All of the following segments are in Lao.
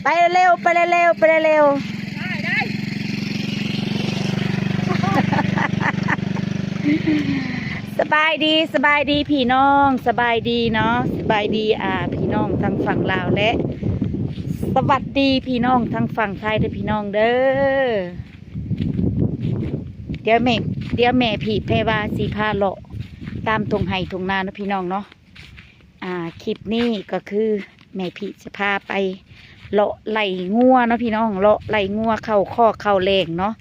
ໄປເລັວໆ ໄປເລັວໆ ໄປເລັວໆ. ສະບາຍດີ ສະບາຍດີພີ່ນ້ອງ ສະບາຍດີເນາະ ສະບາຍດີ ອ່າ ພີ່ນ້ອງທາງຝັ່ງລາວ ແລະ ສະຫວັດດີພີ່ນ້ອງທາງຝັ່ງໄທເດີພີ່ນ້ອງເດີ. ດຽວແມ່ ດຽວແມ່ພີແພວ່າຊິພາເລາະຕາມທົ່ງໄຮ່ທົ່ງນາເນາະພີ່ນ້ອງເນາະ. ອ່າ ຄລິບນີ້ກໍຄືແມ່ພີຈະພາໄປເລາະໄລ່ງົວເນາະພີ່ນ້ອງ ເລາະໄລ່ງົວເຂົ້າຄອກເຂົ້າແລ້ງເນາະ.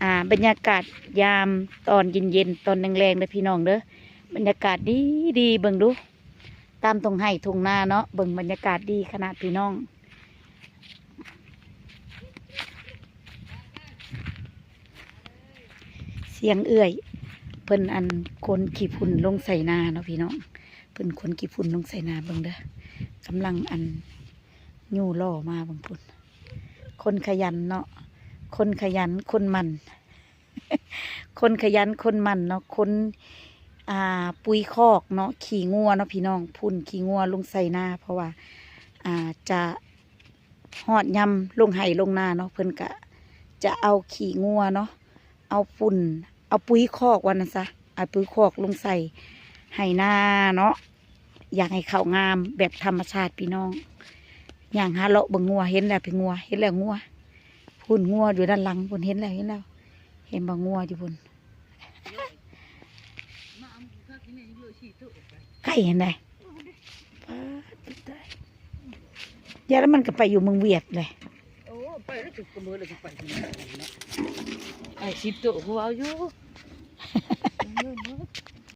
ອ່າ ບັນຍາກາດຍາມຕອນເຢັນໆ ຕອນແລງໆ ເດີພີ່ນ້ອງເດີ ບັນຍາກາດດີໆ ເບິ່ງດູ ຕາມທົ່ງໄຮ່ທົ່ງນາເນາະ ເບິ່ງບັນຍາກາດດີຂະໜາດພີ່ນ້ອງ. ສຽງເອື້ອຍເພິ່ນ ອັນ ຂົນຂີ້ຝຸ່ນລົງໃສ່ນາເນາະພີ່ນ້ອງ ເພິ່ນຂົນຂີ້ຝຸ່ນລົງໃສ່ນາ ເບິ່ງເດີ ກຳລັງ ອັນ ຍູ້ລໍ້ມາເບິ່ງພຸ້ນ. ຄົນຂະຫຍັນເນາະ ຄົນຂະຫຍັນ ຄົນໝັ່ນ ຄົນຂະຫຍັນຄົນໝັ່ນເນາະ ຂົນ ອ່າ ປຸຍຄອກເນາະ ຂີ້ງົວເນາະພີ່ນ້ອງ ຝຸ່ນຂີ້ງົວລົງໃສ່ນາ ເພາະວ່າ ອ່າ ຈະຮອດຍາມລົງໄຮ່ລົງນາເນາະ ເພິ່ນກະຈະເອົາຂີ້ງົວເນາະ ເອົາຝຸ່ນ ເອົາປຸຍຄອກວ່ານັ້ນຊະ ເອົາປຸຍຄອກລົງໃສ່ໄຮ່ນາເນາະ ຢາກໃຫ້ເຂົ້າງາມແບບທຳມະຊາດພີ່ນ້ອງ. ຍ່າງຫາເລາະເບິ່ງງົວ ເຫັນແລ້ວພີ່ ງົວ ເຫັນແລ້ວງົວ ພຸ້ນງົວຢູ່ດ້ານຫຼັງພຸ້ນ ເຫັນແລ້ວ ເຫັນແລ້ວ ເຫັນບໍ່ ງົວຢູ່ພຸ້ນ. ໄກ່ຫັ້ນໃດ ປາດ ຕາຍ ຢ່າແລ້ວ ມັນກໍໄປຢູ່ເມືອງຫວຽດແຫຼະ. ໂອ້ ໄປແລ້ວ ຈະກະເມີແລ້ວ ຈະໄປທາງໃດເນາະ ໄອ້ສິບໂຕ ກູເວົ້າຢູ່.